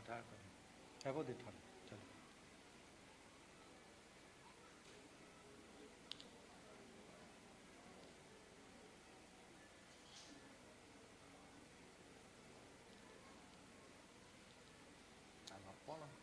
တၢ်, ဟဲဖိသ့ၣ်ထီၣ်န့ၣ်, တၢ်လီၤပီလီၤ.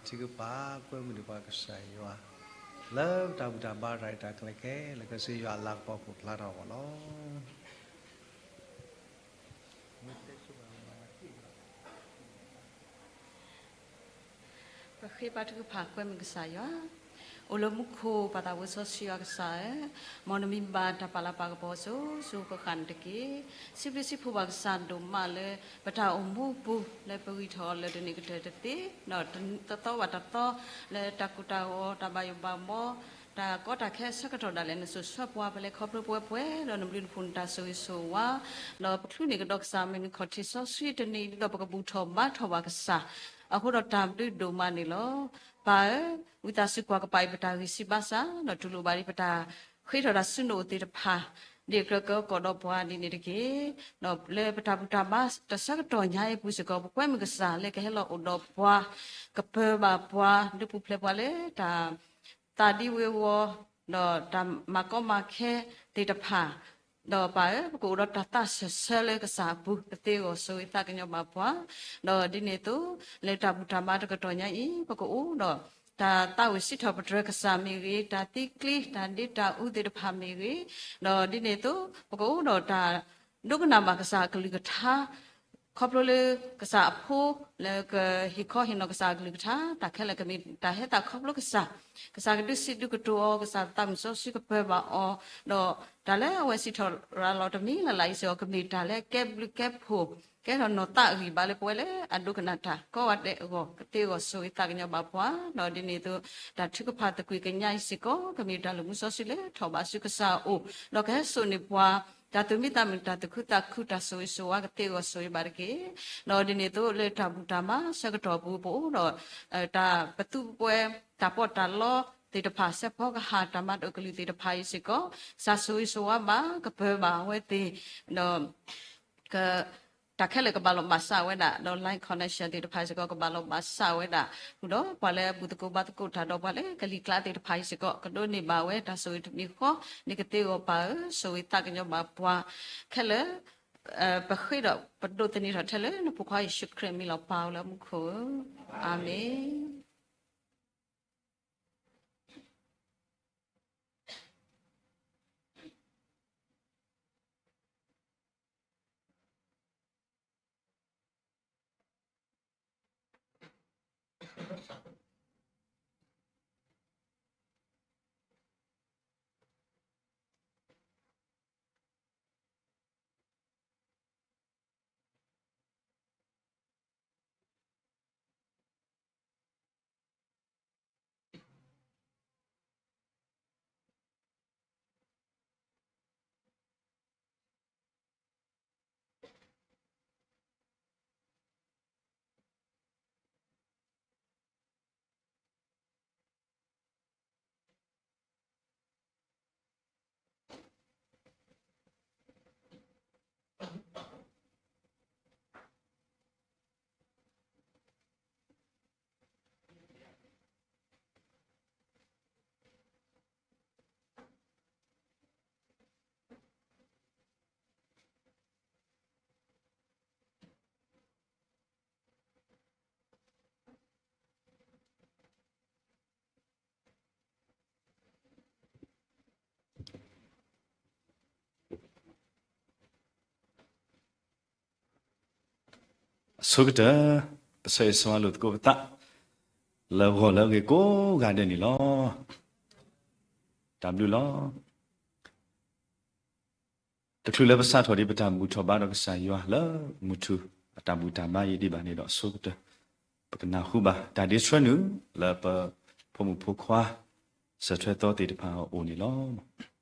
ထုကဖၣ်ကွဲမုာ်ဒံးပှၤကစၢ်ယွၤ လၢပတၢ်ဘူၣ်တၢ်ဘါတၢ်ရဲၣ်တၢ်ကျဲၤခဲလၢာ် ကစၢ်ယွၤအလၤကပီၤအိၣ်ဖျါထီၣ်အဂီၢ်လီၤ. ပဃ့ဘါထုကဖၣ်ကွဲမုာ်ကစၢ်ယွၤ, အိၣ်လၢမူခိၣ်ပၢ်သးဝံၣ်စီဆှံယွၤကစၢ်ဧၢ, မ်နမံၤဘၣ်တၢ်ပာ်လၤပာ်ကပီၤစိၤစိၤဃၣ်ဃၣ်န့ၣ်တက့ၢ်. စံးဘျုးစံးဖှိၣ်ဘၣ်ကစၢ်ဒိၣ်မးလၢ ပတၢ်အိၣ်မူအပူၤ လၢပဂံၢ်ထီၣ်အီၤလၢတနံၤကတၢၢ်တသ့, ဒီးတသီဘၣ်တသီ လၢတၢ်ကိၢ်တၢ်ဂီၤ တၢ်ဘၣ်ယိၣ်ဘၣ်ဘီ တၢ်ကီတၢ်ခဲဆၢကတီၢ်ဒၣ်လဲာ် နစိာ်ဆှၢပှၤ ပလဲၤခီဖျိပှဲၤပှဲၤ ဒီးနဘျုးနဖှိၣ်နတၢ်ဆိၣ်ဂ့ၤဆိၣ်ဝါ, ဒီးပချုးန့ၢ်ကဒီးကစၢ်အမဲာ်နံၤခီၣ်ထံးစီဆှံတနံၤ ဒ်သိးပကဘူၣ်ထီၣ်ဘါထီၣ်ဘၣ်ကစၢ် အဃိဒီးတၢ်ဘျုးဒိၣ်မးန့ၣ်လီၤ. ပၢ်ဧၢ, ဝံသးစူၤကွၢ်ကပၤအံၤပတၢ်ဂံၢ်စၢ်ဘါစၢ် ဒီးတူၢ်လိာ်ဘၣ်ဒံးပတၢ်ဃ့ထီၣ်တၢ်စုနိၣ်အိၣ်သ့ၣ်တဖၣ် ဒ်အကြၢးကၢကီၣ်ဒီးပှၤဒ်န့ၣ်တက့ၢ်. ဒီးလၢပတၢ်ဘူၣ်တၢ်ဘါတၢ်ဆၢကတီၢ်ညါအံၤအပူၤစ့ၢ်ကီး ပကွဲမုာ်ကစၢ်လၢကဟဲလီၤအိၣ်ဒီးပှၤ, ကပၢၤဘၣ်ပှၤ ဒုးပူၤဖျဲးပှၤလၢတၢ် သးဒံဝ့ၤဝီၤ ဒီးတၢ်မၤကီမၤခဲသ့ၣ်တဖၣ်, ဒီးပၢ်ဧၢ, ပကအိၣ်ဒီးတၢ်သးစၢၢ်ဆၢလၢကစၢ်အပူၤ ကသ့အဂီၢ်ဆိၣ်ဂ့ၤသးကညီၤဘၣ်ပှၤ, ဒီးဒ်န့ၣ်အသိး လၢတၢ်ဘူၣ်တၢ်ဘါတကတီၢ်ညါအံၤ ပကအိၣ်ဒီး တၢ်သးဝံၣ်စံးထီၣ်ပတြၢၤကစၢ်မ့ၢ်ဂ့ၤ, တၢ်သံကျ့ တၢ်ဒ့တၢ်အူသ့ၣ်တဖၣ်မ့ၢ်ဂ့ၤ, ဒီးဒ်န့ၣ်အသိး ပကအိၣ်ဒီးတၢ်ဒိကနၣ်ဘၣ်ကစၢ်အကလုၢ်ကထါ ခီဖျိလၢကစၢ်အဖိ လၢကဟ့ၣ်ခီဟ့ၣ်နီၤကစၢ်အကလုၢ်ကထါ တၢ်ခဲလၢာ်ကမ့ၢ်တၢ်ဟဲသးခီဖျိကစၢ်, ကစၢ်ကဒုးစံးဒုးကတိၤအီၤ, ကစၢ်သးမုၢ်စီဆှံကပၢၤဘၣ်အီၤ, ဒီးတၢ်လၢအဝဲစံးထီၣ်ရၤလီၤတမံၤလၢ်လၢ်အံၤစ့ၢ်ကီး ကမ့ၢ်တၢ်လၢကဲဘျုးကဲဖှိၣ် ကဲထီၣ်နီၢ်သးအဂံၢ်ဘါလၢပဝဲလၢအဒိကနၣ်တၢ်ကိးဂၤဒဲးအဂီၢ် ကသ့အဂီၢ်ဆိၣ်ဂ့ၤသးကညီၤဘၣ်ပှၤ, ဒီးဒ်န့ၣ်အသိး တၢ်ထုကဖၣ်သကွံာ်ကညးအံၤစ့ၢ်ကီး ကမ့ၢ်တၢ်လုၢ်မူစီဆှံလၢထီၣ်ဘးဆူကစၢ်အအိၣ်, ဒီးကဟဲစိာ်န့ၢ်ပှၤ တၢ်သူၣ်မံသးမုာ် တၢ်သူၣ်ခုသးခု တၢ်ဆိၣ်ဂ့ၤဆိၣ်ဝါကသ့အဂီၢ်ဆိၣ်ဂ့ၤဘၣ်တက့ၢ်. ဒီးဒ်န့ၣ်အသိးလၢတၢ်ဘူၣ်တၢ်ဘါဆၢကတီၢ်ပူၤ ပအိၣ်ဒီး တၢ်ပသူပှဲၤ တၢ်ပီးတၢ်လီသ့ၣ်တဖၣ် စဲးဖီကဟၣ် တၢ်မၤတၢ်ကလုၢ်သ့ၣ်တဖၣ်အံၤစ့ၢ်ကီး ကစၢ်ဆိၣ်ဂ့ၤဆိၣ်ဝါဘၣ် ကပၢၤဘၣ်အဝဲသ့ၣ်, ဒီး တၢ်ခဲလၢာ်ကဘၣ်လီၤဘၣ်စးဝဲဒၣ်, ဒီး line connection သ့ၣ်တဖၣ်စ့ၢ်ကီး ကဘၣ်လီၤဘၣ်စးဝဲဒၣ်, ဃုာ်ဒီးပှၤလၢအဘူၣ်သကိးဘါသကိးတၢ်ဒီးပှၤလၢကလံၤကျါသ့ၣ်တဖၣ်အံၤစ့ၢ်ကီး ကဒိးန့ၢ်ဘၣ်ဝဲတၢ်ဆိၣ်ဂ့ၤတမံၤဃီ န့ၣ်ကသ့အဂီၢ်ပၢ်ဧၢ, ဆိၣ်ဂ့ၤသးကညီၤဘၣ်ပှၤခဲလၢာ်, ပဃ့ဒီးပဒိးသန့ၤထီၣ်ထဲလၢနဖိခွါယ့ၣ်ၡူးခရံာ်အမံၤလီၤ ပၢ်အိၣ်လၢမူခိၣ်ဧၢ, အၤမ့ၣ်.အဆိကတၢၢ် ပဆၢဂ့ၤဆၢဝါလိာ်သကိးပသး လၢဂီၤလၢအဂ့ၤကိးဂၤဒဲးန့ၣ်လီၤ. တၢ်ဘျုးလီၤ. တချုးလၢပစးထီၣ်ဒံးပတၢ်ဘူၣ်ထီၣ်ဘါဒီးကစၢ်ယွၤလၢမုၢ်ထူၣ်အတၢ်ဘူၣ်တၢ်ဘါအံၤဒံးဘၣ်န့ၣ်ဒီး အဆိကတၢၢ် ပကနၢ်ဟူဘၣ်တၢ်ဒ့ဆှၢနုာ်လၢပဖိမုၣ်ဖိခွါ စၢၤထွဲသီသ့ၣ်တဖၣ်အအိၣ်န့ၣ်လီၤ.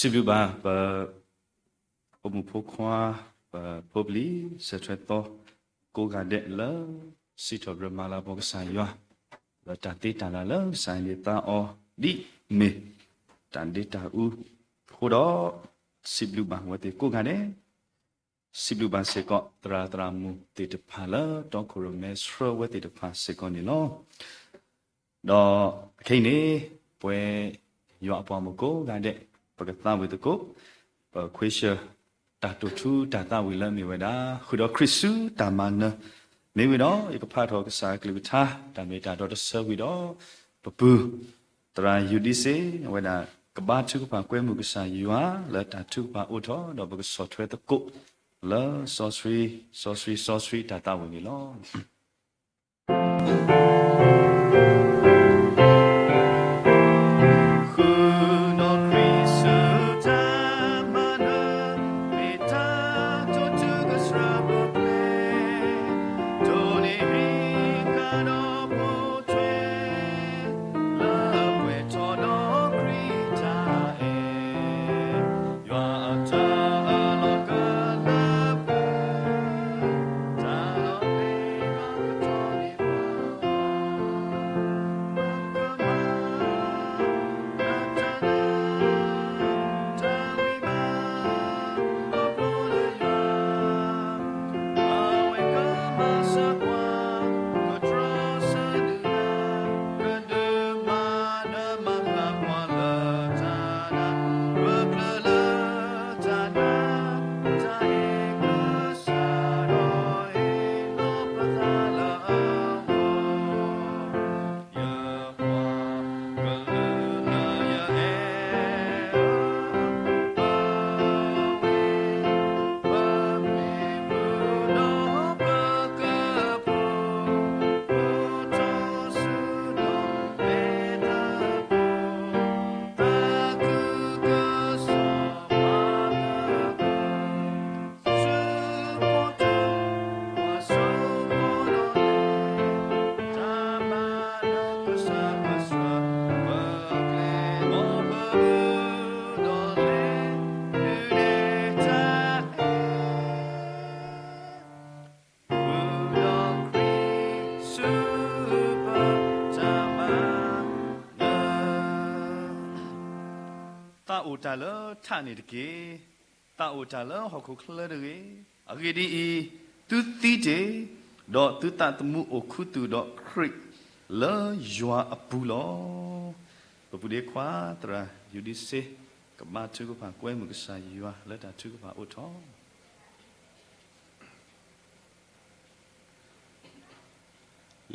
စံးဘျုးဘၣ်ပ ဖိမုၣ်ဖိခွါ, ပဖိပလံၤ, ဆၢထွဲသီ ကိးဂၤဒဲးလၢ စံးထီၣ်ပတြၢၤမၤလၤကပီၤကစၢ်ယွၤ လၢတၢ်သ့တၢ်လၢ်လၢကစၢ်ယွၤန့ၢ်သါအီၤ ဒ်အမ့ၢ်တၢ်ဒ့တၢ်အူအဃိဒီး, စံးဘျုးဘၣ်ဝဲသ့ၣ်ကိးဂၤဒဲး, စံးဘျုးဘၣ်စ့ၢ်ကီး သရၣ်သရၣ်မုၣ်သ့ၣ်တဖၣ်လၢတီခိၣ်ရိၣ်မဲဆှၢဝဲသ့ၣ်တဖၣ်စ့ၢ်ကီးန့ၣ်လီၤ. ဒီးခဲအံၤန့ၣ် ပဝဲယွၤအပှၤမုၣ်ကိးဂၤဒဲး ပကသးဝံၣ်သကိး ပခွ့ဆၢၣ်တၢ်တိာ်ထူတၢ်သးဝံၣ်လၢအမ့ၢ်ဝဲဒၣ် ဃုာ်ဒီးခရံာ်ဆူတၢ်မၤနၢၤ, မ့ၢ်ဝံၤဒီး ယကဖးထီၣ်ကစၢ်အကလုၢ်ကထါ တၢ်မ့ၢ်တၢ်တီတဆၢဝံၤဒီး ပပုၢ် သရၣ်ယူဒံစ့ အဝဲဒၣ်ကဘါထုကဖၣ်ကွဲမုာ်ကစၢ်ယွၤ လၢတၢ်ထုကဖၣ်အိၣ်ထီၣ် ဒီးပကဆီၣ်ထွဲသကိး လၢစီဆှံ စီဆှံ စီဆှံတၢ်သးဝံၣ်န့ၣ်လီၤ. ဃုာ်ဒီးခရံာ်ဆူတၢ်မၤနၢၤ, မ့ၢ်တၢ်တိာ်ထူကစၢ်ပပျဲ, တိၢ်န့ၢ်မံၤကဒီးပိာ်ထွဲ, လၢပှဲၤထီၣ်ဒီးခရံာ်တၢ်အဲၣ်, ယွၤအတၢ်အလီၢ်ကလၢပှဲၤ, တၢ်လီၤပျံၤလီၤကတီၢ်န့ၣ် သးအိၣ်တၢ်လၢထးန့ၣ်တက့ၢ်. သးအိၣ်တၢ်လၢဟီၣ်ခိၣ်ချၢတဂ့ၤ. အဂ့ၢ်ဒ်အံၤ, သုသံတ့ၢ်, ဒီးသုသးသမူအိၣ်ခူသူၣ်ဒီးခရံာ်လၢယွၤအပူၤလီၤ. ပပုၢ်ဒ့ခွါ သရၣ်ယူဒံစ့ ကဘါထုကဖၣ်ကွဲမုာ်ကစၢ်ယွၤလၢတၢ်ထုကဖၣ်အိၣ်ထီၣ်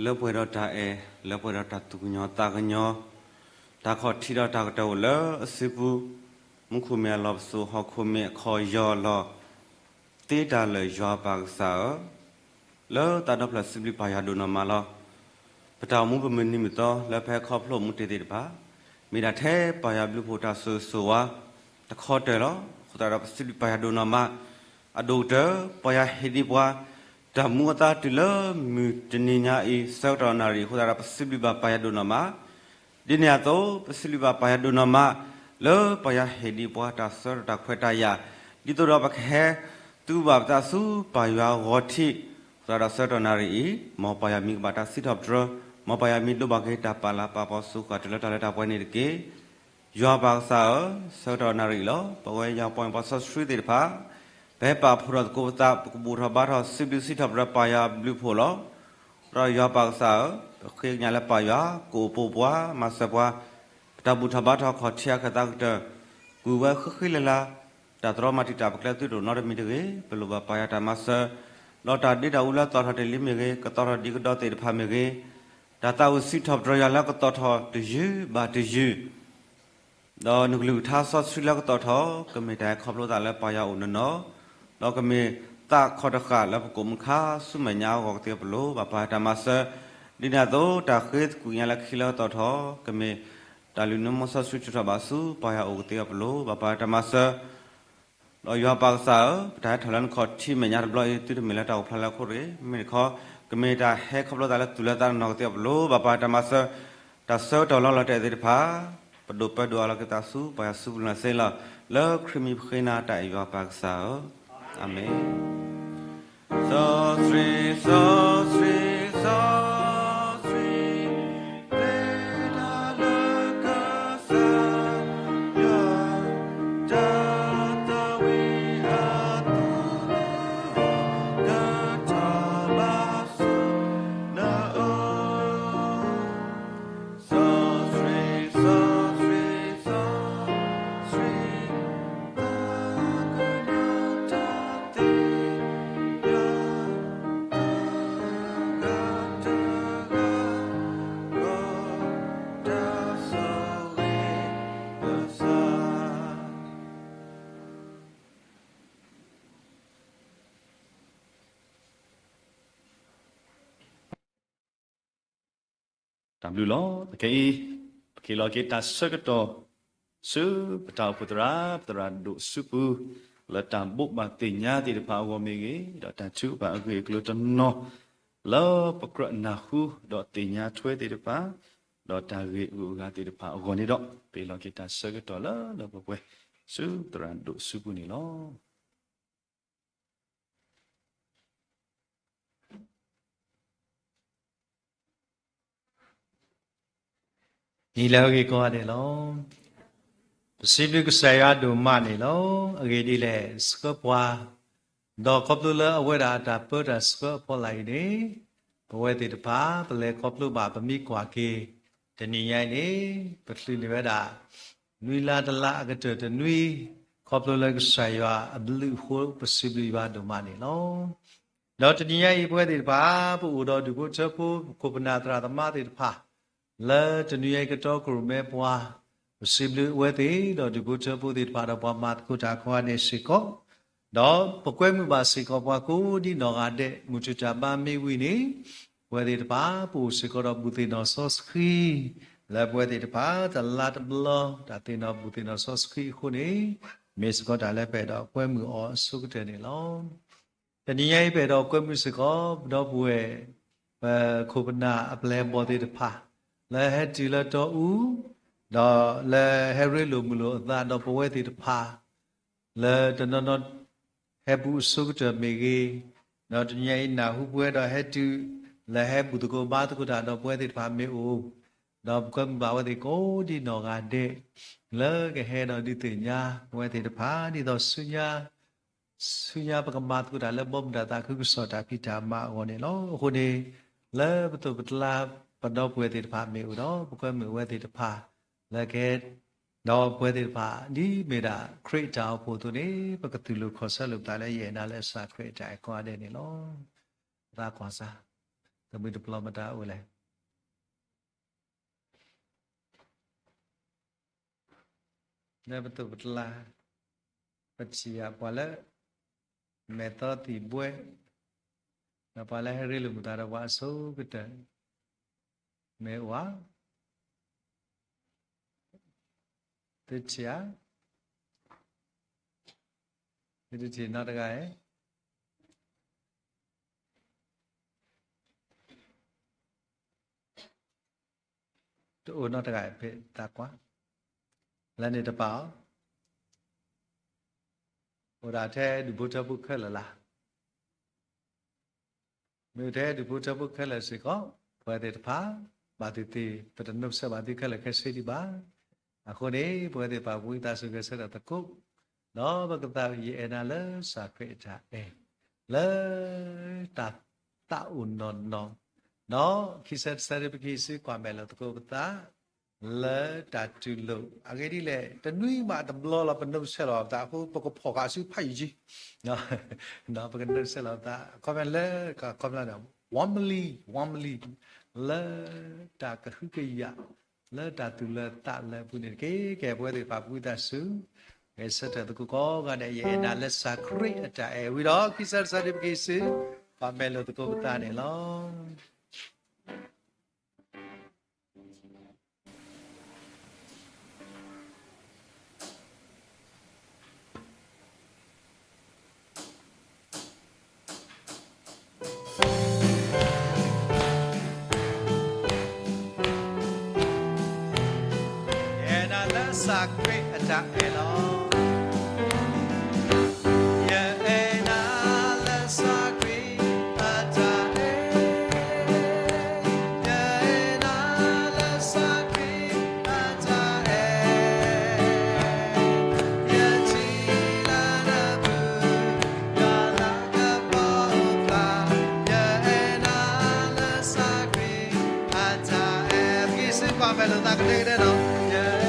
လၢပှဲၤဒီးတၢ်အဲၣ်, လၢပှဲၤဒီးတၢ်သူၣ်ကညီၤသးကညီၤ, တၢ်ခီၣ်ထံးဒီးတၢ်ကတၢၢ်အိၣ်လၢအစုပူၤ, မူခိၣ်မ့ၢ်အလီၢ်ပစိာ်, ဟီၣ်ခိၣ်မ့ၢ်အခီၣ်ယီၢ်လီၤ, သ့တၢ်လၢာ်ယွၤပၢ်ကစၢ်ဧၢ, လၢသးဒီဖျၢၣ်စံးဘျုးပၢ်ယွၤဒိၣ်နီၢ်မးလီၤ. ပတၢ်အိၣ်မူပမုၢ်နံၤမုၢ်သီလၢပဟဲခီဖျိမူတ့ၢ်သ့ၣ်တဖၣ်, မ့ၢ်ဒၣ်ထဲပၢ်ယွၤဘျုးဖှိၣ်တၢ်ဆိၣ်ဂ့ၤဆိၣ်ဝါ တခီတၢၢ်လီၤ. အဃိသတးဒီးပစံးဘျုးပၢ်ယွၤဒိၣ်နီၢ်မး, အဒိၣ်ကတၢၢ် ပၢ်ယွၤဟ့ၣ်ဒံးပှၤ တၢ်မူအသါတုၤလၢမုၢ်တနံၤညါအံၤ ဆၢကတီၢ်နၣ်ရံၣ်အဃိသတးဒီး ပစံးဘျုးဘၣ်ပၢ်ယွၤဒိၣ်နီၢ်မး ဒ်န့ၣ်အသိး ပစံးဘျုးဘၣ်ပၢ်ယွၤဒိၣ်နီၢ်မး လၢပၢ်ယွၤဟ့ၣ်ဒံးပှၤတၢ်ဆၢကတီၢ်တၢ်ခွဲးတၢ်ယာ်, ဒ်သိးဒီးပကဟဲသူဘၣ်ပသးဆူပၢ်ယွၤဂီၤထံး, အဃိသတးဒီးဆၢကတီၢ်နၣ်ရံၣ်အံၤ, မ်ပၢ်ယွၤမံၤကဘၣ်တၢ်စံးထီၣ်ပတြၢၤ, မ်ပၢ်ယွၤမံၤဒိးဘၣ်က့ၤတၢ်ပာ်လၤပာ်ပီၤစူဃာ်တုၤလၢတၢ်လၢတၢ်ပှဲၤန့ၣ်တက့ၢ်. ယွၤပၢ်ကစၢ်ဧၢ, ဆၢကတီၢ်နၣ်ရံၣ်အံၤလီၤ. ပဝဲယွၤပှၤမ့ၢ်ပှၤစီဆှံသ့ၣ်တဖၣ်, ပဟဲပာ်ဖှိၣ်ထီၣ်သကိးပသး, ပကဘူၣ်ထီၣ်ဘါထီၣ်စံးဘျုးစံးထီၣ်ပတြၢၤပၢ်ယွၤဘျုးဖှိၣ်လီၤ. ဒီးယွၤပၢ်ကစၢ်ဧၢ, ပဃ့ကညးလၢပၢ်ယွၤ ကအိၣ်ပိာ်ပှၤ မၤစၢၤပှၤ, ပတၢ်ဘူၣ်ထီၣ်ဘါထီၣ်ခီၣ်ထံးအခၢၣ်သးကတၢၢ်, ကွံာ်ဝဲဃံဃံလၤလၤ, တၢ်တြီမၤတံာ်တာ်ပကျဲသုတအိၣ်နီတမံၤတဂ့ၤ, ပလိၣ်ဘၣ်ပၢ်ယွၤတၢ်မၤစၢၤ, ဒီးတၢ်ဒ့တၢ်အူလၢသီၣ်ထီၣ်တ့ၢ်လံမ့ၢ်ဂ့ၤ, ကသီၣ်ထီၣ်ဒံးကဒီးသ့ၣ်တဖၣ်မ့ၢ်ဂ့ၤ, တၢ်သးဝံၣ်စံးထီၣ်ပတြၢၤယွၤလၢကသီၣ်ထီၣ်တယုၢ်ဘၣ်တယုၢ် ဒီးနကလုၢ်ကထါစီဆှံလၢကသီၣ်ထီၣ်, ကမ့ၢ်တၢ်ဟဲခီဖျိသးလၢပၢ်ယွၤအိၣ်နီၢ်နီၢ်, ဒီးကမ့ၢ်သးခီၣ်တဃာ်လၢပကိးမုၢ်ခါဆူမဲာ်ညါအဂီၢ်ကသ့အပလိၣ်, ဘၣ်ပၢ်ယွၤတၢ်မၤစၢၤ, ဒ်န့ၣ်အသိး တၢ်ဃ့သကွံာ်ညါလၢခံလၢကသီၣ်ထီၣ်, ကမ့ၢ်တၢ်လုၢ်နၢမူစီဆှံထုးထီၣ်ဘၣ်ဆူပၢ်ယွၤအိၣ်ကသ့အပလိၣ်, ဘၣ်ပၢ်ယွၤတၢ်မၤစၢၤ ဒီးယွၤပၢ်ကစၢ်ဧၢ, ပတၢ်ဟဲထီၣ်လၢနခီၣ်ထံးမဲာ်ညါတဘျီအံၤ သုတမ့ၢ်လၢတၢ်အိၣ်ဖျါလၢအခိၣ်ရ့ၣ်, မ့မ့ၢ်တခီ, ကမ့ၢ်တၢ်ဟဲခီဖျိသးလၢသူၣ်လၢသးနီၢ်နီၢ်ကသ့အပလိၣ်, ဘၣ်ပၢ်ယွၤတၢ်မၤစၢၤ, တၢ်ဆၢကတီၢ်လီၤလီၤတဲာ်သ့ၣ်တဖၣ်, ပဒိၣ်ပၢဒိၣ်အလီၤက့ၤသးဆူပၢ်ယွၤစုပူၤလီၤစ့လီၤ. လၢခရံာ်မံၤပဃ့နၤတၢ်အဲၣ်ယွၤပၢ်ကစၢ်ဧၢ, အၤမ့ၣ်. စီဆှံ, စီဆှံ, စီဆှံ, ပျဲဒၣ်လၢကစၢ်ယွၤ တၢ်သးဝံၣ်အသီလၢ ကထီၣ်ဘၣ်ဆူနအိၣ် စီဆှံ, စီဆှံ, စီဆှံ, သးကညီၤတၢ်သ့ၣ်ညါ တဂၤတဂၤ ဂီၤတၢ်ဆိၣ်ဂ့ၤကစၢ် တၢ်ဘျုးလီၤ. ခဲအံၤ ပကဟ့ၣ်လီၤက့ၤတၢ်ဆၢကတီၢ် ဆူပတၢ်အိၣ်ဖှိၣ်သရၣ် ပသရၣ်ဒိၣ်စုပူၤ လၢတၢ်ဘိးဘၣ်သ့ၣ်ညါသ့ၣ်တဖၣ်အဂီၢ်မ့ၢ်ဂ့ၤ, ဒီးတၢ်ထုကဖၣ်အဂ့ၢ်အကျိၤတနီၤ လၢပကြၢးနၢ်ဟူ ဒီးသ့ၣ်ညါထွဲသ့ၣ်တဖၣ်, ဒီးတၢ်ဂ့ၢ်အဂုၤအဂၤသ့ၣ်တဖၣ်အဂီၢ်န့ၣ်ဒီး ပဟ့ၣ်လီၤက့ၤတၢ်ဆၢကတီၢ်လၢလၢပှဲၤပှဲၤ ဆူသရၣ်ဒိၣ်စုပူၤန့ၣ်လီၤ. နံၤလၢအဂ့ၤကိးဂၤဒဲးန့ၣ်လီၤ. ပစံးဘျုးကစၢ်ယွၤဒိၣ်မးန့ၣ်လီၤ. အဂ့ၢ်ဒ်လဲၣ် ဆှၢပှၤ, ဒီးခီဖျိလၢအဝဲဒၣ်အတၢ်ပၢတၢ်ဆှၢအဖီလာ်အံၤန့ၣ်, ပဝဲသ့ၣ်တဖၣ် ပလဲၤခီဖျိဘၣ် ပမ့ၢ်ကွၢ်က့ၤ တနံၤညါအံၤန့ၣ် ပချုးန့ၢ်ဝဲဒၣ် နွံလါတလါအကတၢၢ်တနွံ, ခီဖျိလၢကစၢ်ယွၤအဘျုးအဃိ ပစံးဘျုးယွၤဒိၣ်မးန့ၣ်လီၤ. ဒီးတနံၤညါအံၤ ပဝဲသ့ၣ်တဖၣ် ပအိၣ်ဒီးဒူၣ်ဖိထၢဖိ ပခိၣ်ပနၢ်သရၣ်သမါသ့ၣ်တဖၣ် လၢတနံၤညါအံၤကတီၢ်ကရိၣ်မဲပှၤ, ပစံးဘျုးအဝဲသ့ၣ် ဒီးဒူၣ်ဖိထၢဖိသ့ၣ်တဖၣ်ဒီးပှၤမၤသကိးတၢ်ကိးဂၤဒဲးစ့ၢ်ကီး, ဒီးပကွဲမုာ်ဘၣ်စ့ၢ်ကီးပှၤကိးဒ်နီၢ်ဂၤဒဲး မုၢ်ထူၣ်တၢ်ဘါမ့ၢ်ဝံၤန့ၣ်, ပဝဲသ့ၣ်တဖၣ် ပအိၣ်စ့ၢ်ကီးဒီးဘူၣ်သ့ၣ်နီၣ်စီဆှံ လၢပဝဲသ့ၣ်တဖၣ် တလါတဘျီ တၢ်သ့ၣ်နီၣ်ဘူၣ်သ့ၣ်နီၣ်စီဆှံအဃိန့ၣ်, မ့ၢ်စ့ၢ်ကီးတၢ်လၢပအဲၣ်ဒိးကွဲမုာ်အီၤအဆိကတၢၢ်န့ၣ်လီၤ. တနံၤညါအံၤ ပအဲၣ်ဒိးကွဲမုာ်စ့ၢ်ကီး ပဒီပုၢ်ဝဲၢ် ပခိၣ်ပနၢ်အပျဲၢ်အဘီၣ်သ့ၣ်တဖၣ် လၢဟဲတုၤလၢတီအူ, ဒီးလၢဟဲရ့လိာ်မုာ်လိာ်အသး ဒီးပဝဲသ့ၣ်တဖၣ် လၢတနီၤနီၤ ဟဲဘူးအဆိကတၢၢ်မ့ၢ်ဂ့ၤ, ဒီးတနံၤညါအံၤနၢ်ဟူပဝဲဒီးဟဲတုၤ လၢဟဲဘူၣ်သကိးဘါသကိးတၢ်ဒီးပဝဲသ့ၣ်တဖၣ်မ့ၢ်အိၣ်, ဒီးပကွဲမုာ်ဘၣ်အဝဲသ့ၣ်ကိးဒ်နီၢ်ဂၤဒဲး လၢကဟဲဒီးဒုးသ့ၣ်ညါပဝဲသ့ၣ်တဖၣ် ဒ်သိးဆူညါ ဆူညါပကမၤသကိးတၢ်လၢဘီမုၢ်တၢ်သးခုကစီၣ်တၢ်ဖံးတၢ်မၤအဂီၢ်န့ၣ်လီၤ. အဃိန့ၣ် လၢပသိးပတလါ ပဒီပုၢ်ဝဲၢ်သ့ၣ်တဖၣ်မ့ၢ်အိၣ်ဒီး ပကွဲမုာ်ဝဲသ့ၣ်တဖၣ် လၢကဟဲ ဒီးပဝဲသ့ၣ်တဖၣ် ဒ်မ့ၢ်ဒၣ်ခရံာ်အတၢ်အိၣ်ဖှိၣ်အသိးန့ၣ် ပကတူၢ်လိာ်ခီၣ်ဆၢလိာ်ပသးလၢယအဲၣ်နၤလၢကစၢ်ခရံာ်အတၢ်အဲၣ်ကိးဂၤဒဲးန့ၣ်လီၤ. ပသးကွၢ်စၢ်, တမုၢ်တပျီၤမတၤအိၣ်လဲၣ် လၢပသိးပတလါ ပထံၣ်ယၤပှၤလၢ မဲာ်သီသံၣ်ဘှဲ, ဒီးပှၤလၢဟဲရ့လိာ်မုာ်သးဒီးပှၤအဆိကတၢၢ် မ့ၢ်အိၣ်ဧါ, သုထံၣ်ဧါ, သုတထံၣ်နီတဂၤဧါ. တအိၣ်နီတဂၤဖဲသးကွၢ်, လၢန့ၣ်တပာ်အီၤ, အိၣ်ဒၣ်ထဲဒူၣ်ဖိထၢဖိခဲလၢာ်လၢ်, မ့ၢ်အိၣ်ထဲဒူၣ်ဖိထၢဖိခဲလၢာ်စ့ၢ်ကီး, ပဝဲသ့ၣ်တဖၣ် ဘၣ်သ့ၣ်သ့ၣ် ပတနုတ်ဆက်ဘၣ်သုခဲလၢာ်ခဲဆ့ဒံးဘၣ်. အဃိန့ၣ် ပဝဲသ့ၣ်တဖၣ် ပဝံသးစူၤဂဲၤဆၢထၢၣ်သကိး, ဒီးပကသးဝံၣ်ယအဲၣ်နၤလၢကစၢ်ခရံာ်အတၢ်အဲၣ်, လၢတၢ်သးအိၣ်နီၢ်နီၢ်, ဒီးခံဆၢတဆၢဒ်ပခံဆူ ကွၢ်မဲာ်လိာ်သကိးပသး လၢတၢ်တူၢ်လိာ်, အဂ့ၢ်ဒ်လဲၣ် တနွံဘၣ်တဘျီလီၤ ပနုတ်ဆက်လီၤပသးအဃိ ပကဖီၣ်ဃာ်ဆူဖးယံာ်ကံ, ပကနုတ်ဆက်လီၤပသး အခီပညီလၢ အခီပညီန့ၣ် warmly, warmly လၢတၢ်ကဟုကယာ် လၢတၢ်သူၣ်လၢသးလၢအပူၤန့ၣ်တက့ၢ်. ကဲ ပဝဲသ့ၣ်တဖၣ် ပဝံသးစူၤ ဂဲၤဆၢထၢၣ်သကိးကိးဂၤဒဲး ယအဲၣ်နၤလၢကစၢ်ခရံာ်အတၢ်အဲၣ်ဝံၤဒီး ခံဆၢတဆၢဒ်ပခံဆူ ကွၢ်မဲာ်လိာ်သကိးပသးန့ၣ်လီၤ. ယအဲၣ်နၤလၢကစၢ်ခရံာ်အတၢ်အဲၣ်လီၤ. ကွၢ်မဲာ်လိာ်သးကဒဲကဒဲနီၤ.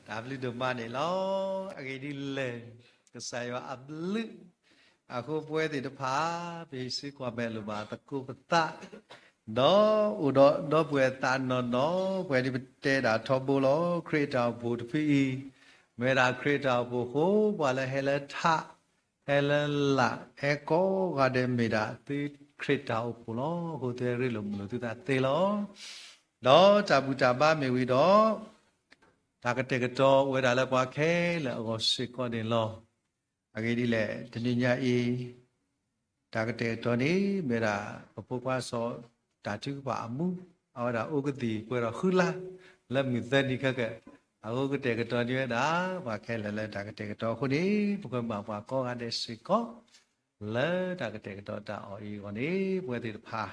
တၢ်ဘျုးဒိၣ်မးန့ၣ်လီၤ. အဂ့ၢ်ဒ်လဲၣ်, ကစၢ်ယွၤအဘျုးအဃိ ပဝဲသ့ၣ်တဖၣ် ပဟံးစုကွၢ်မဲာ်လိာ်ဘၣ်သကိးပသး, ဒီးအိၣ်ဒီးဒီပုၢ်ဝဲၢ်သးနီၢ်နီၢ်, ပဝဲဒ်ပတဲဒၣ်ထီဘိလီၤ. ခရံာ်အတၢ်အိၣ်ဖှိၣ်တဖုအံၤ, မ့ၢ်ဝဲဒၣ်ခရံာ်အတၢ်အိၣ်ဖှိၣ်အဃိ ပှၤလၢဟဲလၢထး ဟဲလၢလာ် ဟဲကိးဂၤဒဲးမ့ၢ်ဒၣ်သုခရံာ်တၢ်အိၣ်ဖှိၣ်လီၤ. အဃိသုဟဲရ့လိာ်မုာ်လိာ်သုသးသ့လီၤ. ဒီးတၢ်ဘူၣ်တၢ်ဘါမ့ၢ်ဝံၤဒီး တၢ်ကတဲာ်ကတီၤအိၣ်ဝဲဒၣ်လၢပှၤခဲလၢာ်အဂီၢ်စ့ၢ်ကီးန့ၣ်လီၤ. အဂ့ၢ်ဒ်လဲၣ်, တနံၤညါအံၤ တၢ်ကတဲာ်ကတီၤန့ၣ် မ့ၢ်ဝဲဒၣ် ပဖိခွါစီၤတၢ်ထုကဖၣ်အမူ, အဝဲဒၣ်အိၣ်ကသံၣ်ပှဲၤဒီးဃုလါ လၢမုၢ်သၢနံၤခဲကနံၣ်, အဃိကတဲာ်ကတီၤန့ၢ်ဝဲဒၣ် ပှၤခဲလၢာ်လၢတၢ်ကတဲာ်ကတီၤအဃိန့ၣ် ပကမၤပှၤကိးဂၤဒဲးစ့ၢ်ကီး လၢတၢ်ကတဲာ်ကတီၤတၢ်အီၣ်အံၤအဂီၢ်န့ၣ် ပဝဲသ့ၣ်တဖၣ်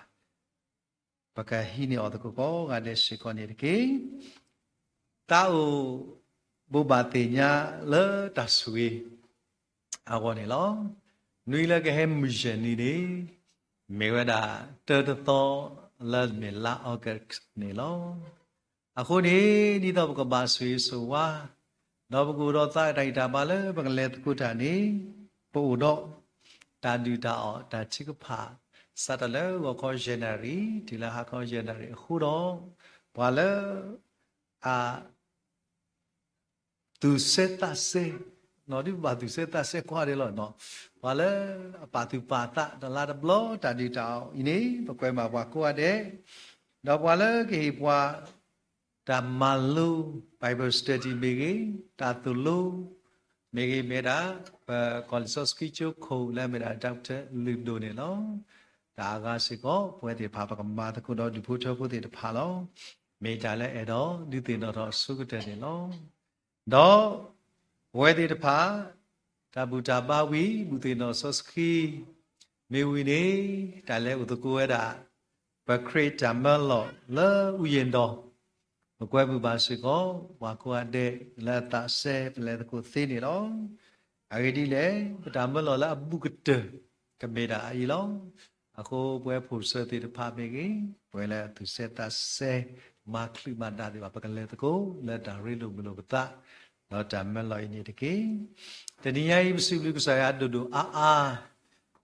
ပကဟံးန့ၢ်အီၤသကိးကိးဂၤဒဲးစ့ၢ်ကီးန့ၣ်တက့ၢ်. တၢ်အိၣ်ဘိးဘၣ်သ့ၣ်ညါလၢတၢ်ဆိၣ်ဂ့ၤအဂီၢ်န့ၣ်လီၤ. နွံလၢကဟဲမုၢ်ယဲၢ်နံၤန့ၣ် မ့ၢ်ဝဲဒၣ်တၢတသီ လၢမ့ၢ်လါအီကူးန့ၣ်လီၤ. အဃိန့ၣ် ဒ်သိးပကဘၣ်ဆိၣ်ဂ့ၤဆိၣ်ဝါ ဒီးပကအိၣ်ဒီးသးတၢ်ဂံၢ်တၢ်ဘါလၢပကလဲၤသကိးတၢ်န့ၣ် ပအိၣ်ဒီး တၢ်ဒုၣ်တၢ်အီၣ်တၢ်ထုကဖၣ် စးထီၣ်လၢဂီၤခီယဲၢ်နၣ်ရံၣ် တုၤလၢဟါခီယဲၢ်နၣ်ရံၣ်အဃိဒီး ပှၤလၢ အ သူၣ်စဲသးစဲ, နီၢ်ဒုးဘၣ်သူၣ်စဲသးစဲကွၢ်ဒဲးလီၤနီၤ, ပှၤလၢအပာ်သူၣ်ပာ်သးတလါတဘျီတၢ်ဒုၣ်တၢ်အီၣ်အံၤန့ၣ် ပကွဲမးပှၤကိးဂၤဒဲး, ဒီးပှၤလၢကဟ့ၣ်ပှၤ တၢ်မၤလိ Bible study မ့ၢ်ဂ့ၤ, တၢ်သိၣ်လိ မ့ၢ်ဂ့ၤ မ့ၢ်ဒၣ် ပကီၢ်လံာ်စီဆှံကၠိခိၣ်လၢမ့ၢ်ဒၣ် Doctor လုၢ်ဒိၣ်န့ၣ်လီၤ. တၢ်အါဂၤစ့ၢ်ကီး ပဝဲသ့ၣ်တဖၣ်ပကမၤသကိးဒီးဒူၣ်ဖိထၢဖိသ့ၣ်တဖၣ်လီၤ. မ့ၢ်တၢ်လၢအဲၣ်ဒိးဒုးသ့ၣ်နီၣ်ထီၣ်အဆိကတၢၢ်န့ၣ်လီၤ. ဒီးပဝဲသ့ၣ်တဖၣ် တၢ်ဘူၣ်တၢ်ဘါဝံၤ ဘူၣ်သ့ၣ်နီၣ်စီဆှံ မ့ၢ်ဝံၤန့ၣ် တၢ်လဲၤအိၣ်သကိးဝဲဒၣ် ပခရံာ်တၢ်မၢလီၤလၢအူယ့ၣ်ဒီး ပကွဲမုာ်ဘၣ်စ့ၢ်ကီး ပှၤကိးဂၤဒဲးလၢအသးစဲပလဲၤသကိးသ့န့ၣ်လီၤ. အဂ့ၢ်ဒ်လဲၣ်, ပတၢ်မၢလီၤလၢအဘူးကတၢၢ် ကမ့ၢ်ဒၣ်အအံၤလီၤ. အဃိပဝဲဖိၣ်စၢၤသ့ၣ်တဖၣ်မ့ၢ်ဂ့ၤ, ပဝဲလၢသူၣ်စဲသးစဲ မၤချုးမၤဒၣ်သ့ၣ်တဖၣ် ပကလဲၤသကိးလၢတၢ်ရ့လိာ်မုာ်လိာ်ပသး ဒီးတၢ်မၢလီၤအံၤန့ၣ်တက့ၢ်. တနံၤညါအံၤ ပစံးဘျုးကစၢ်ယွၤဒိၣ်ဒိၣ်အါအါ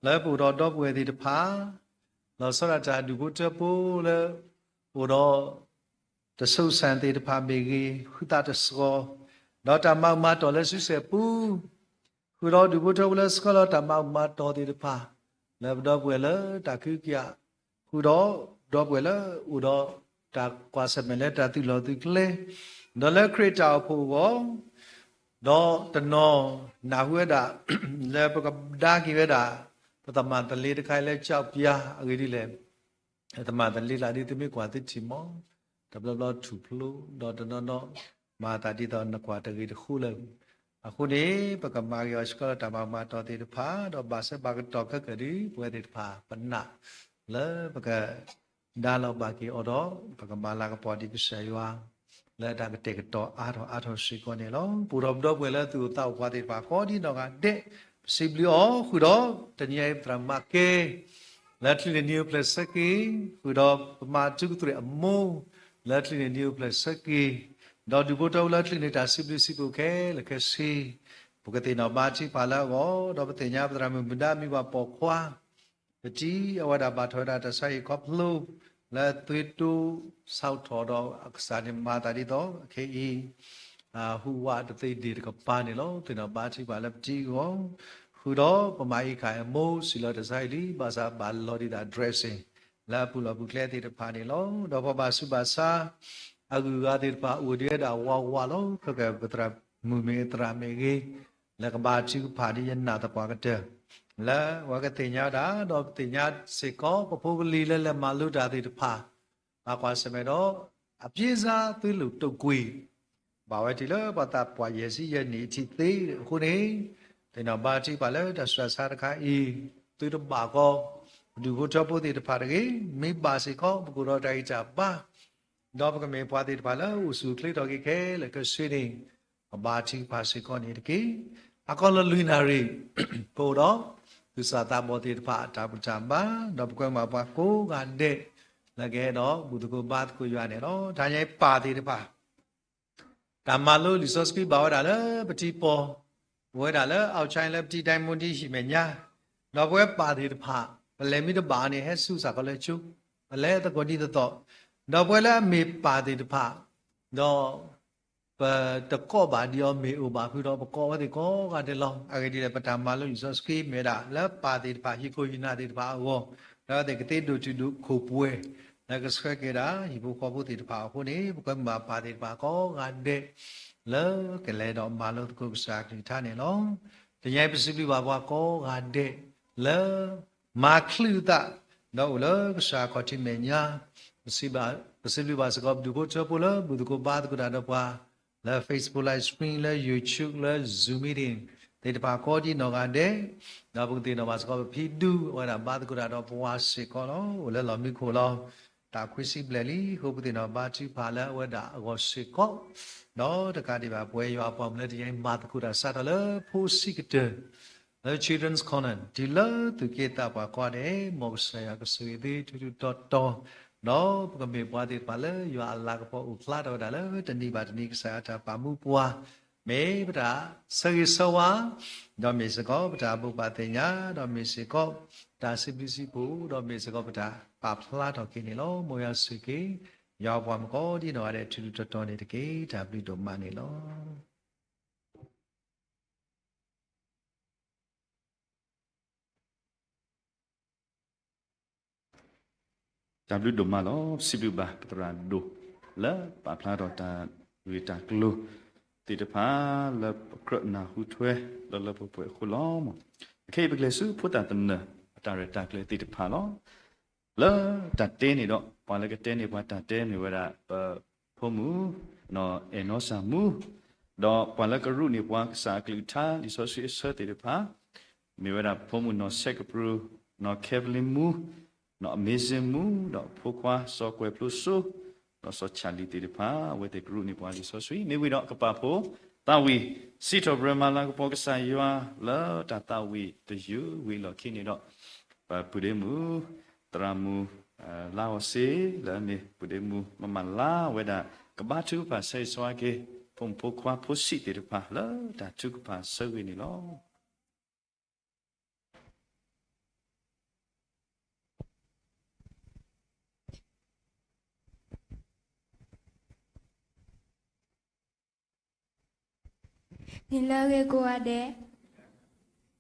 လၢပအိၣ်ဒီးဒီပုၢ်ဝဲၢ်သ့ၣ်တဖၣ် လီၤဆီဒၣ်တၢ်ဒူၣ်ဖိထၢဖိလၢ အိၣ်ဒီး တစိၤစၢ်သ့ၣ်တဖၣ်မ့ၢ်ဂ့ၤ, ဃုသးတစှီၤ, ဒီးတၢ်မၤအုၣ်မၤတီၢ်လၢစုစဲၣ်ပူၤ, ဃုာ်ဒီးဒူၣ်ဖိထၢဖိလၢဆှၢလီၤတၢ်မၤအုၣ်မၤတီၢ်သ့ၣ်တဖၣ် လၢပဒီပုၢ်ဝဲၢ်လၢတၢ်ကဟုကယာ်, ဃုာ်ဒီးဒီပုၢ်ဝဲၢ်လၢအိၣ်ဒီးတၢ်ကွၢ်ဆၢၣ်မဲာ်လၢတၢ်သုးလီၢ်သုးကျဲ, ဒီးလၢခရံာ်တၢ်အိၣ်ဖှိၣ်အဂီၢ် ဒီးတနီၤနၢ်ဟူဝဲဒၣ် လၢပကဒါက့ၤဝဲဒၣ် ပသမၣ်သလ့တခါအံၤလၢကၠီပျါ အဂ့ၢ်ဒ်လဲၣ်, ပသမၣ်သလ့လၢဒ်သုမ့ၢ်ကွၢ်သုထံၣ်မး, တဘျီဘျီထူၣ်ဖျိ ဒီးတနီၤနီၤ မၤသးဒ်သိးနကွၢ်တဂ့ၤတဃူလၢာ်, အဃိန့ၣ် ပကမၤက့ၤအီၤစ့ၢ်ကီးလၢတၢ်မၤမၤတီၢ်သ့ၣ်တဖၣ် ဒီးဘၣ်ဆၢဘၣ်ကတီၢ်ခဲကၢၣ်ဒ် ပဝဲသ့ၣ်တဖၣ်ပနာ် လၢပက ဒါလီၤဘၣ်က့ၤအီၤဒီး ပကမၤလၤကပီၤဒ်ကစၢ်ယွၤ လၢတၢ်ကတဲာ်ကတီၤအါထီၣ်အါထီၣ်စ့ၢ်ကီးန့ၣ်လီၤ. ပအိၣ်ဒီးပဒီပုၢ်ဝဲၢ်လၢသူၣ်အိၣ်သးအိၣ်ပှၤသ့ၣ်တဖၣ်ကိးဒ်နီၢ်ဂၤဒဲး ပစံးဘျုးအီၤဃုာ်ဒီး တနံၤအံၤပသရၣ်မၤကဲ လၢချံးန့ၣ်နံၤအိၣ်ဖျဲၣ်ဆၢက့ၤ ဃုာ်ဒီးပမၤထူကတြဲၣ်အမိၢ် လၢချံးန့ၣ်နံၤအိၣ်ဖျဲၣ်ဆၢက့ၤ ဒီးဒူၣ်ဖိထၢဖိလၢချံးန့ၣ်တၢ်စံးဘျုးစံးဖှိၣ်ခဲလၢာ်ခဲဆ့ ပကသ့ၣ်နီၣ်ဘါထုကဖၣ်လၢအဂီၢ် ဒီးပသ့ၣ်ညါပသရၣ်မုၣ်မုၢ်ဒါမံၤဘၣ်ပိာ်ခွါ ပတံၤအဝဲဒၣ်ဘၣ်ထီၣ်ဝဲဒၣ်တၢ်ဆါဟံၣ်ခီဖျိ လၢအသွံၣ်တိစးထီၣ်ဒီးအကစၢ်န့ၣ်မၤသးဒ်သိး ခဲအံၤ ဟူးဝးတသ့ဒ့ၣ်တကပၤန့ၣ်လီၤ. သ့ၣ်နီၣ်ဘါထုကဖၣ်လၢပတံၤအဂီၢ် ဃုာ်ဒီးပမၤအံးခၣ်အမိၢ်စံးလီၤတၢ်ဆါဟံၣ်လံ ဘၣ်ဆၣ်ဘၣ်လီၤဒံးဒၣ် dressing လၢအပူၤလီၢ်ပူၤကျဲသ့ၣ်တဖၣ်န့ၣ်လီၤ. ဒီးပှၤဘၣ်ဆူးဘၣ်ဆါ အဂုၤအဂၤသ့ၣ်တဖၣ်အိၣ်ဒံးဝဲဒၣ်ဝးဝးလီၤ. ခဲကၢ်ပသရၣ်မုၣ်မ့ၢ်ဂ့ၤသရၣ်မ့ၢ်ဂ့ၤ လၢကဘါထုကဖၣ်ဒ်ယနာ်သပှၢ်ကတၢၢ် လၢအဝဲကသ့ၣ်ညါဝဲဒၣ် ဒီးပသ့ၣ်ညါစ့ၢ်ကီး ပဖိပလံၤလၢလဲၤမၤလိတၢ်သ့ၣ်တဖၣ် ဘၣ်ကွၢ်ဆၢၣ်မဲာ်ဒီး အပြည့်စားသွေးလွန်တုပ်ကွေး ဘၣ်ဝဲတုၤလၢပှၤသးပှၢ်ယဲၢ်ဆံယဲၢ်နံၣ်အထံၣ်သ့အဃိန့ၣ်, သ့ၣ်နီၣ်ဘါထုကဖၣ်လၢတၢ်ဆူးတၢ်ဆါတခါအံၤ, သုတဘၣ်ကီ, ပဒူၣ်ဖိထၢဖိသ့ၣ်တဖၣ်တဂ့ၤ, မ့ၢ်ဘၣ်စ့ၢ်ကီး ပကအိၣ်ဒီးတၢ်ဂံၢ်တၢ်ဘါ, ဒီးပကမ့ၢ်ပှၤသ့ၣ်တဖၣ်လၢအိၣ်ဆူၣ်အိၣ်ချ့ထီၣ်က့ၤခဲလၢာ်ခဲဆ့န့ၣ်, ပဘါထုကဖၣ်စ့ၢ်ကီးန့ၣ်တက့ၢ်. အခီလၢလွံၢ်နၣ်ရံၣ်, ပအိၣ်ဒီး သူၣ်စၢ်သးဘီၣ်သ့ၣ်တဖၣ်အတၢ်ဘူၣ်တၢ်ဘါ, ဒီးပကွဲမုာ်ဘၣ်ပှၤကိးဂၤဒဲး, လၢကဟဲဒီးဘူၣ်သကိးဘါသကိးယွၤန့ၣ်လီၤ. တၢ်ညါအံၤပၢ်သ့ၣ်တဖၣ် တၢ်မၤလိလံာ်စီဆှံဘၣ်ဝဲဒၣ်လၢပထံပီၢ်, အိၣ်ဝဲဒၣ်လၢ outside လၢပထံတိုင်းမှူး ဒ်ဟံၣ်မဲာ်ညါ, ဒီးပဝဲပၢ်သ့ၣ်တဖၣ်, ပလဲၤမ့ၢ်တဘၣ်န့ၣ် ဟဲဆူစ့ၢ်ကီးလၢကၠိ, ပလဲၤသကိးဒ်သိးသိး, ဒီးပဝဲလၢအမ့ၢ်ပၢ်သ့ၣ်တဖၣ်, ဒီး ပတကိးဘၣ်ဒံးအီၤ မ့ၢ်အိၣ်ဘၣ်ဖုဒီး ပကိးဝဲသ့ၣ်ကိးဂၤဒဲးလီၤ. အဂ့ၢ်ဒ်လဲၣ်, ပတၢ်မၤလိလံာ်စီဆှံမ့ၢ်ဝဲဒၣ် လၢပၢ်သ့ၣ်တဖၣ် ဟံၣ်ခိၣ်ဟံၣ်နၢ်သ့ၣ်တဖၣ်အဂီၢ်, လၢအဝဲသ့ၣ်ကသ့ဒိၣ်တုာ်ဒိၣ်ခိၣ်ပှဲၤ, လၢကဆှၢက့ၤဒၣ် ဟံၣ်ဖိဃီဖိသ့ၣ်တဖၣ်အဃိန့ၣ်, ပကွဲမုာ်ဘၣ်ပၢ်သ့ၣ်တဖၣ်ကိးဂၤဒဲး, လၢကလဲၤဒီးမၤလိသကိးကစၢ်အကလုၢ်ကထါန့ၣ်လီၤ. တနံၤအံၤပစံးဘျုးဘၣ်ပှၤကိးဂၤဒဲး, လၢ မၤချုးအသး, ဒီးအိၣ်လၢကစၢ်ခီၣ်ထံးမဲာ်ညါ, ပစံးဘျုးဘၣ်စ့ၢ်ကီး ပဒူၣ်ဖိထၢဖိလၢ ဘူၣ်သကိးဘါသကိးတၢ်ဒီးပှၤ, လၢ Facebook Live Stream, လၢ YouTube, လၢ Zoom Meeting သ့ၣ်တဖၣ်ကိးဒ်နီၢ်ဂၤဒဲး, ဒီးပကသ့ၣ်နီၣ်ဘၣ်စ့ၢ်ကီး ပဖံဒူ အဝဲဒၣ်ဘါသကိးတၢ်ဒီးပှၤစ့ၢ်ကီးလီၤ. အိၣ်လၢလီၢ်မံခိၣ်လီၤ. တၢ်ခွံဆံဘျဲၣ်လံအဃိ ပသ့ၣ်နီၣ်ဘါထုကဖၣ်လၢအဝဲဒၣ်အဂီၢ်စ့ၢ်ကီး, ဒီးတကးဒံးဘၣ် ပဝဲယွၤအပှၤမုၣ်လၢတယံၤမၤသကိးတၢ်စးထီၣ်လၢဖိဆံးကတၢၢ် လၢ Children's Corner တုၤလၢသုးက့သးပှၢ်ကိးဂၤဒဲး, မ်ကစၢ်ယွၤကဆိၣ်ဂ့ၤသုထူထူတီတီ, ဒီးပကမ့ၢ်ပှၤသ့ၣ်တဖၣ်လၢယွၤအလၤကပီၤအိၣ်ဖျါထီၣ်ဝဲဒၣ်လၢတနံၤဘၣ်တနံၤ ကစၢ်ယွၤအတၢ်ပာ်မူပှၤ, မ့ၢ်ပတၢ်ဆၢဂ့ၤဆၢဝါ, ဒီးမ့ၢ်စ့ၢ်ကီးပတၢ်ဘိးဘၣ်သ့ၣ်ညါ, ဒီးမ့ၢ်စ့ၢ်ကီးပတၢ်စံးဘျုးစံးဖှိၣ်, ဒီးမ့ၢ်စ့ၢ်ကီးပတၢ်ပာ်ဖျါထီၣ်က့ၤန့ၣ်လီၤ. မ်ယွၤဆိၣ်ဂ့ၤက့ၤ ယွၤအပှၤမုၣ်ကိးဒ်နီၢ်ဂၤဒဲး ထူထူတီတီန့ၣ်တက့ၢ်. တၢ်ဘျုးဒိၣ်မးန့ၣ်လီၤ. တၢ်ဘျုးဒိၣ်မးလီၤ. ပစံးဘျုးဘၣ်ပသရၣ်ဒိၣ် လၢပာ်ဖျါထီၣ်တၢ်ဂ့ၢ်တၢ်ကျိၤသ့ၣ်တဖၣ် လၢပကြၢးနၢ်ဟူထွဲ လၢလၢပှဲၤပှဲၤအဃိလီၤ. အခဲအံၤပကလဲၤဆူဖိသၣ်သနၢၣ် အတၢ်ရဲၣ်တၢ်ကျဲၤသ့ၣ်တဖၣ်လီၤ. လၢတၢ်တဲန့ၣ်ဒီး ပှၤလၢကတဲန့ၢ်ပှၤတၢ်တဲမ့ၢ်ဝဲဒၣ် ပဖိမုၣ် နီၢ်အဲၣ်နီၢ်စၢ်မူ, ဒီးပှၤလၢကရူးန့ၢ်ပှၤကစၢ်အကလုၢ်ကထါ လံာ်စီဆှံအဆၢသ့ၣ်တဖၣ် မ့ၢ်ဝဲဒၣ်ပဖိမုၣ်နီၢ်ဆဲးကပြူၤ, နီၢ်ခဲပလ့မူ, နီၢ်အမ့စ့မူ, ဒီးဖိခွါစီၤကွဲၤဖျိစိ, ဒီးစီၤဆၣ်လံၤသ့ၣ်တဖၣ် အဝဲသ့ၣ်ကရူးန့ၢ်ပှၤလံာ်စီဆှံ မ့ၢ်ဝံၤဒီးကပာ်ဖှိၣ်သးဝံၣ် စံးထီၣ်ပတြၢၤမၤလၤကပီၤကစၢ်ယွၤ လၢတၢ်သးဝံၣ်တယုၢ်ဝံၤအလီၢ်ခံန့ၣ်ဒီး ပပုၢ်ဒ့မုၣ် သရၣ်မုၣ် လါအီၣ်စ့ လၢအမ့ၢ်ပုၢ်ဒ့မုၣ်မမၤလါဝဲဒၣ် ကဘါထုကဖၣ်ဆၢဂ့ၤဆၢဝါက့ၤ ဖိမုၣ်ဖိခွါဖိဆံးသ့ၣ်တဖၣ် လၢတၢ်ထုကဖၣ်ဆၢဂ့ၤန့ၣ်လီၤ. နံၤလၢအဂ့ၤကိးဂၤဒဲး,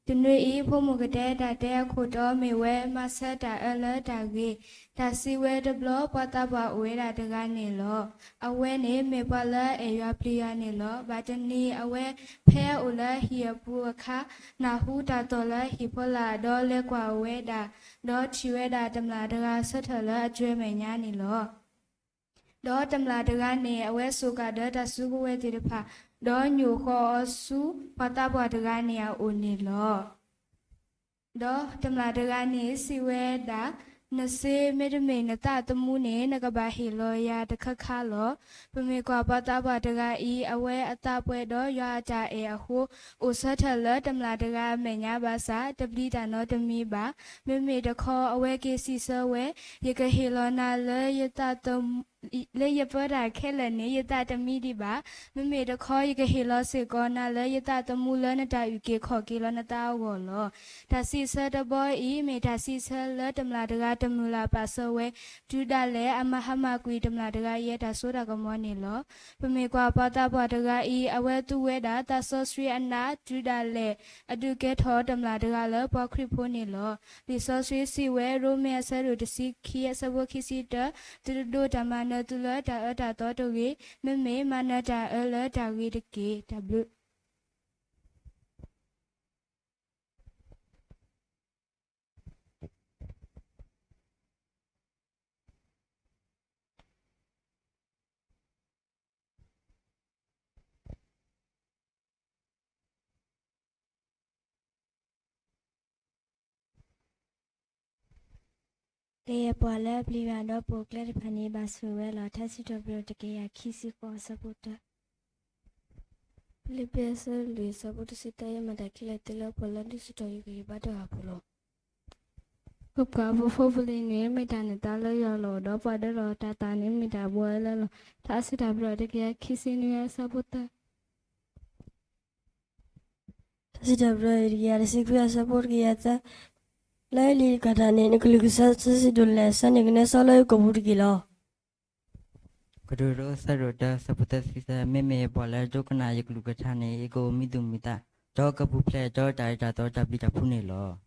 တနွံအံၤ ဖိမုၣ်ကတဲတၢ်တဲအခိၣ်တီမ့ၢ်ဝဲ မၤဆၢတၢ်အၢလၢတၢ်ဂ့ၤ, တၢ်စံးဝဲတဘျီ ပှၤသးပှၢ်အိၣ်ဝဲဒၣ်တဂၤန့ၣ်လီၤ. အဝဲန့ၣ်မ့ၢ်ပှၤလၢအဲၣ်ယွၤပျံၤယွၤန့ၣ်လီၤ. ဘၣ်တနံၤအဝဲဖဲအအိၣ်လၢဟံၣ်အပူၤအခါ နၢ်ဟူတၢ်သီၣ်လၢဟံၣ်ဖီလာ် ဒီးလဲၤကွၢ်ဝဲဒၣ်, ဒီးထံၣ်ဝဲဒၣ်တမျာ်တဂၤဆၢထၢၣ်လၢအစၢၤမဲာ်ညါန့ၣ်လီၤ. ဒီးတမျာ်တဂၤန့ၣ် အဝဲစိာ်ကးဒၢတၢ်စုကဝဲၤသ့ၣ်တဖၣ်, ဒီးညိၣ်ဃီအီၤဆူပှၤသးပှၢ်တဂၤန့ၣ်အအိၣ်န့ၣ်လီၤ. ဒီးတမျာ်တဂၤန့ၣ်စံးဝဲဒၣ်, နစ့မ့တမ့ၢ်နသးသမူန့ၣ် နကဘၣ်ဟ့ၣ်လီၤယၤတခါခါလီၤ. ပမ့ၢ်ကွၢ်ပှၤသးပှၢ်တဂၤအံၤ အဝဲအသးပှဲၤဒီးယွၤအတၢ်အဲၣ်အဃိ, အိၣ်ဆၢထၢၣ်လၢတမျာ်တဂၤအမဲာ်ညါဘၣ်ဆၣ် တပျံၤတၢ်နီတမံၤဘၣ်. မ့မ့ၢ်တခီအဝဲက့ၤစံးဆၢဝဲ, ယကဟ့ၣ်လီၤနၤလၢယသးသမူ လၢယပၢတၢ်ခဲလၢာ်န့ၣ် ယသးတမံဒံးဘၣ်. မ့မ့ၢ်တခီ ယကဟ့ၣ်လီၤစ့ၢ်ကီးနၤလၢယသးသမူလၢနတၢ်အုၣ်က့ၤခီၣ်က့ၤလီၤနသးအဂီၢ်လီၤ. တၢ်စံးဆၢတဘီအံၤ မ့ၢ်တၢ်စံးဆၢလၢတမျာ်တဂၤတမုာ်လၤပာ်စၢၤဝဲ, တုၤဒၣ်လဲာ်အမၤဟါမၢ်ကွံာ်တမျာ်တဂၤအံၤအတၢ်စိတၢ်ကမီၤန့ၣ်လီၤ. ပမ့ၢ်ကွၢ်ပှၤသးပှၢ်တဂၤအံၤ အဝဲသူဝဲဒၣ်သးစီဆှံအနး တုၤဒၣ်လဲာ် အဒုးကဲထီၣ်တမျာ်တဂၤလၢပှၤခရံာ်ဖိန့ၣ်လီၤ. လံာ်စီဆှံစံးဝဲ ရိမ့ၤအဆၢဒိၣ်တဆံခံ အဆၢဖိခံဆံတၢ, သုတဒိးတၢ်မၤနၢၤသုလၢတၢ်အၢတၢ်သီတဂ့ၤ, မ့မ့ၢ်မၤနၢၤတၢ်အၢလၢတၢ်ဂ့ၤတက့ၢ်. တၢ်ဘျုး ကယဲၢ်ပှၤလၢအပျံၤယွၤဒီးပိာ်ကျဲတဖၣ်န့ၣ် ဘၣ်ဆိၣ်ဂ့ၤဝဲလီၤ. ထါစံးထီၣ်ပတြၢၤတကယၤခံဆံဃိးအဆၢဖိတၢ, ဖံလံးပံးအဆၢလွံၢ်အဆၢဖိတဆံသၢ, ယမၤတၢ်ခဲလၢာ်သ့လၢပှၤလၢဒုးဆူၣ်ထီၣ်ယကလုၢ်ဘါတဂၤအပူၤလီၤ. ပပှၤဖိဖိပလံၤနံၤ မ့ၢ်တၢ်နၢ်သါလၢယွၤလီၤ, ဒီးပှၤဒၢလီၤတၢ်သးန့ၣ် မ့ၢ်တၢ်ဘှီလၢလီၤ. ထါစံးထီၣ်ပတြၢၤတကယၤခံဆံနွံအဆၢဖိသၢ, ထါစံးထီၣ်ပတြၢၤတကယၤတဆံခွံအဆၢဖိတကယၤသၢ, လၢအလံာ်တကးတၢ်န့ၣ် နကလုၢ်ကစၢ်စီဆှံဒိၣ်လဲၣ်အဆၢန့ၣ် ကနဲစီလၢယကိာ်ပူၤတက့ၢ်လီၤ. ကတိၤဒိအဆၢဒိၣ်တၢ အဆၢဖိသၢဆံသၢ, မ့မ့ၢ်ပှၤလၢဒိကနၣ်ယကလုၢ်ကထါန့ၣ် ယကအိၣ်မံသူၣ်မံသး, ဒီးကပူၤဖျဲးဒီးတၢ်အၢတၢ်သီတၢ်ဘျုးတၢ်ဖှိၣ်န့ၣ်လီၤ.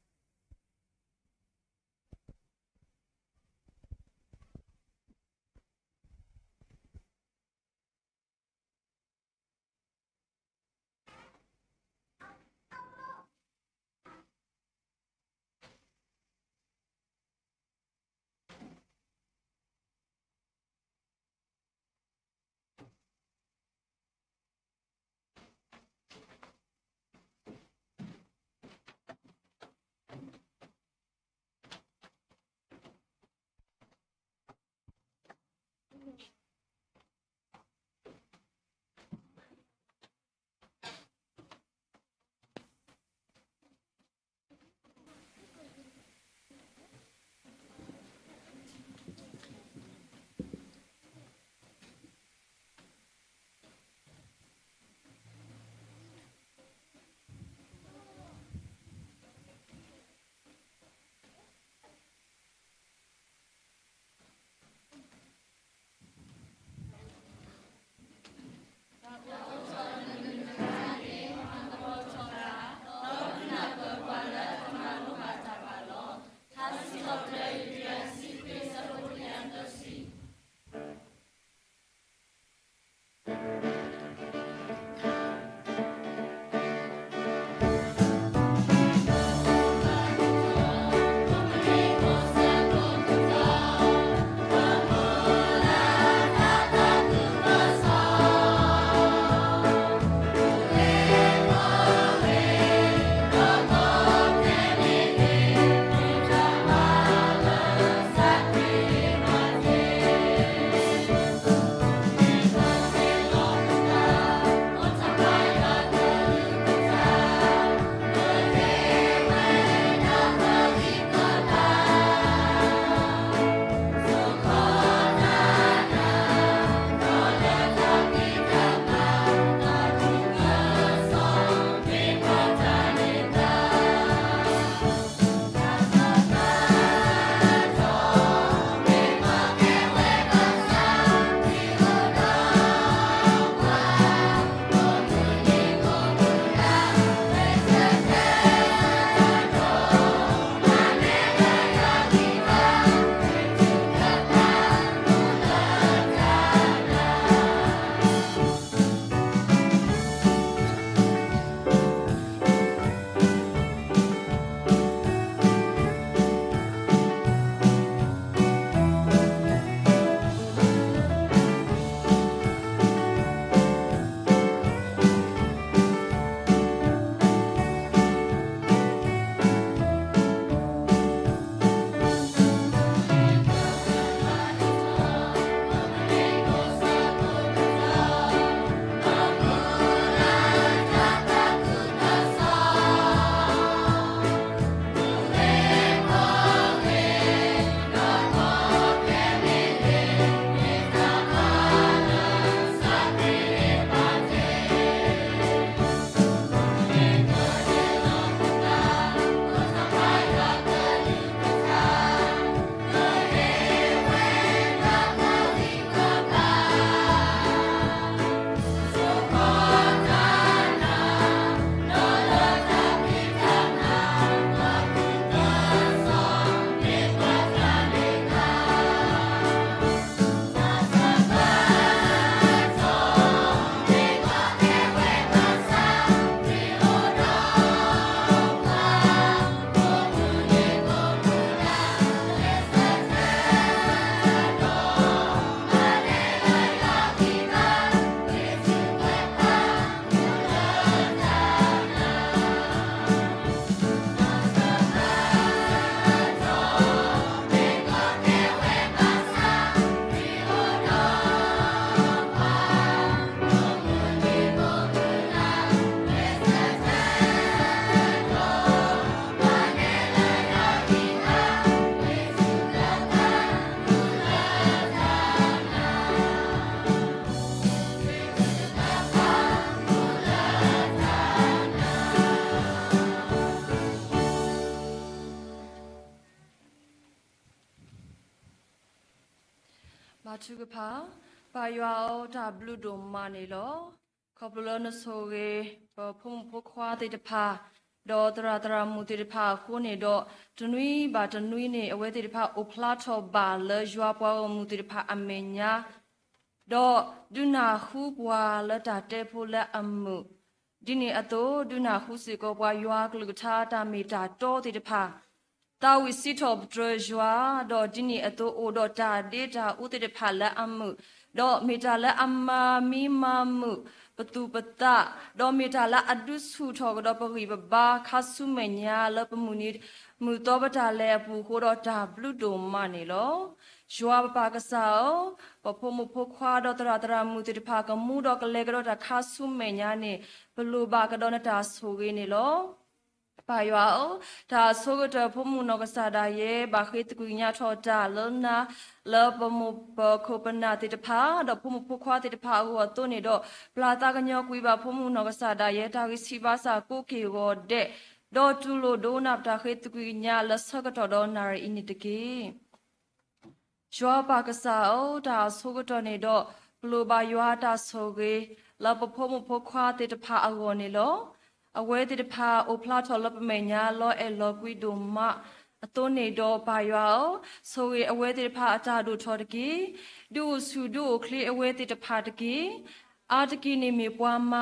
ထုကဖၣ်, ပၢ်ယွၤဧၢ, တၢ်ဘျုးဒိၣ်မးန့ၣ်လီၤ. ခီဖျိလၢနဆိၣ်ဂ့ၤ ပဖိမုၣ်ဖိခွါသ့ၣ်တဖၣ်, ဒီးသရၣ်သရၣ်မုၣ်သ့ၣ်တဖၣ်အဃိန့ၣ်ဒီး, တနွံဘၣ်တနွံန့ၣ် အဝဲသ့ၣ်တဖၣ်အိၣ်ဖျါထီၣ်ဘၣ်လၢယွၤပှၤဂီၢ်မုၢ်သ့ၣ်တဖၣ်အမဲာ်ညါ ဒီးဒုးနၢ်ဟူပှၤလၢတၢ်တဲဖိလၢအမုာ်, ဒ်န့ၣ်အသိး ဒုးနၢ်ဟူစ့ၢ်ကီးပှၤယွၤအကလုၢ်ကထါတၢ်မ့ၢ်တၢ်တီသ့ၣ်တဖၣ်, သးဝံၣ်စံးထီၣ်ပတြၢၤယွၤ, ဒီးဒ်န့ၣ်အသိးအိၣ်ဒီးတၢ်ဒ့တၢ်အူသ့ၣ်တဖၣ်လၢအမုာ်, ဒီးမ့ၢ်တၢ်လၢအမၤမံမၤမုာ်ပသူၣ်ပသး, ဒီးမ့ၢ်တၢ်လၢအဒုးဆူၣ်ထီၣ်ကဒီးပဂံၢ်ပဘါခါဆူမဲာ်ညါလၢပမုၢ်နံၤ မုၢ်သီပတၢ်လဲၤအပူၤအဃိဒီးတၢ်ဘျုးဒိၣ်မးန့ၣ်လီၤ. ယွၤပပၢ်ကစၢ်ဧၢ, ပဖိမုၣ်ဖိခွါဒီးသရၣ်သရၣ်မုၣ်သ့ၣ်တဖၣ်ကမူဒီးကလဲၤကဒီးတၢ်ခါဆူမဲာ်ညါန့ၣ် ပလိၣ်ဘၣ်ကဒီးနတၢ်ဆိၣ်ဂ့ၤန့ၣ်လီၤ. ပၢ်ယွၤဧၢ, တၢ်အဆိကတၢၢ်ဖိမုၣ်နီၢ်ကစၢ်ဒၣ်ယဲ ဘၣ်ဃ့သကွံာ်ညါထီၣ်တၢ်လၢနၤ, လၢပမိၢ်ပၢ်ခိၣ်ပနၢ်သ့ၣ်တဖၣ်, ဒီးဖိမုၣ်ဖိခွါသ့ၣ်တဖၣ်အဂီၢ်အသိးန့ၣ်ဒီး, ပျၢ်သးကညီၤကွံာ်ဘၣ်ဖိမုၣ်နီၢ်ကစၢ်ဒၣ်ယဲ တၢ်ဂံၢ်ဆံးဘါစၢ်ကိးက့ၢ်ဂီၤဒဲး, ဒီးတူၢ်လိာ်ဒိကနၣ်ပတၢ်ဃ့သကွံာ်ညါလၢဆၢကတီၢ်ဒီးနၣ်ရံၣ်အံၤန့ၣ်တက့ၢ်. ယွၤပၢ်ကစၢ်ဧၢ, တၢ်အဆိကတၢၢ်န့ၣ်ဒီး, ပလိၣ်ဘၣ်ယွၤအတၢ်ဆိၣ်ဂ့ၤ လၢပဖိမုၣ်ဖိခွါသ့ၣ်တဖၣ်အဂီၢ်န့ၣ်လီၤ. အဝဲသ့ၣ်တဖၣ်အိၣ်ဖျါထီၣ်လၢပမဲာ်ညါလီၤအဲၣ်လီၤကွံဒိၣ်မးအသိးန့ၣ်ဒီး ပၢ်ယွၤဧၢ, ဆိၣ်ဂ့ၤအဝဲသ့ၣ်တဖၣ်အတၢ်ဒိၣ်ထီၣ်တက့ၢ်. ဒုးအိၣ်ဆူၣ်ဒုးအိၣ်ချ့အဝဲသ့ၣ်တဖၣ်တက့ၢ်. အါတက့ၢ်န့ၣ်မ့ၢ်ပှၤမၤ